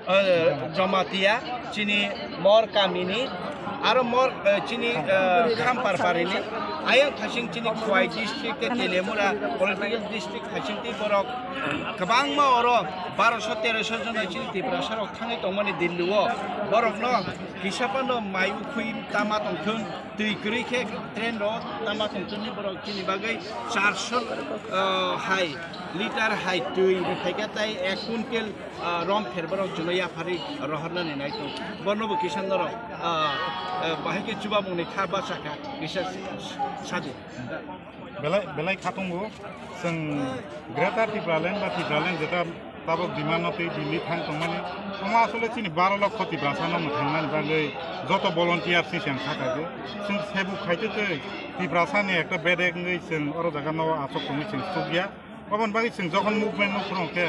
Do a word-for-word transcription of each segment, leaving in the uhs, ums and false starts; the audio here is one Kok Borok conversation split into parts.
Eh, Jamatia, chini Mor kamini, aro Mor, eh, chini, eh, Khampar parini, ayang thasing chini Khowai district, Telemura political district thasing ti borok kwbangma oro barosho terosho jona chini Tiprasa rok thangwi tongmani Delhi o, borok no kisa phano mai ukhui tama tongthung, twi kwrwi khe train rok tama tongthung ni borok chini bagwi charsho, eh, hai liter hai twi rwphaikha tai ek quintal ah, rom pher borok chwngno yapharwi rohornani nai tong. Bono bo kisa norok, ah, ah, bahai khe chubamungni kha bachakha kisa sadi. Belai, belai kha tongo. Chwng Greater Tipraland ba Tipraland jeta tabok demand no twi Delhi thang tongmani. Omo asole chini baro lokho Tiprasa no mwthangnani bagwi joto volunteer si chwng sakha khe. Chwng sebuk khai twi twi Tiprasa ni ekta bedek wngwi chwng oro jaga no achuk tongwi chwng chukya. Oboni bagwi chwng jokhon movement no phwrwng khe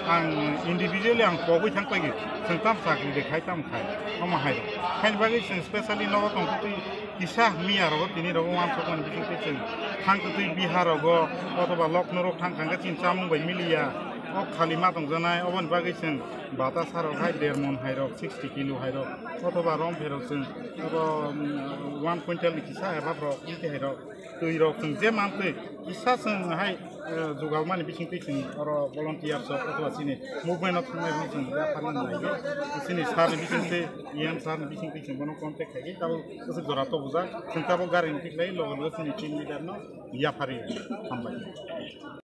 ang individually ang pogwi thang paigwi chwng tam chakri de khai tam khai omo hai rok. Haini bagwi chwng specially nogo tong twi kisa miya rogo tini rogo wansok mani bising twi chwng thang twi Bihar rogo othoba Lucknow rok thang thang khe chini chamung bai miliya o khali ma tong janai oboni bagwi chwng bata sa rok hai der mon hai rok sixty kilo hai rok othoba rom pherok chwng abo, um, one quintal ni kisa above rok twi hai rok. Twi rok chwng je mantwi kisa chwng hai, eh, jugal mani bising twi chwng oro volunteer rok othoba chini movement o thangnai rok chwng yapharna nai. Chini sir ni bising twi, E M sir ni bising twi chwng bono contact khai tabuk kwchwk jora tobujak. Chwng tabuk gari ni tikhlai logo logo chini team leader no yapharwi hambai.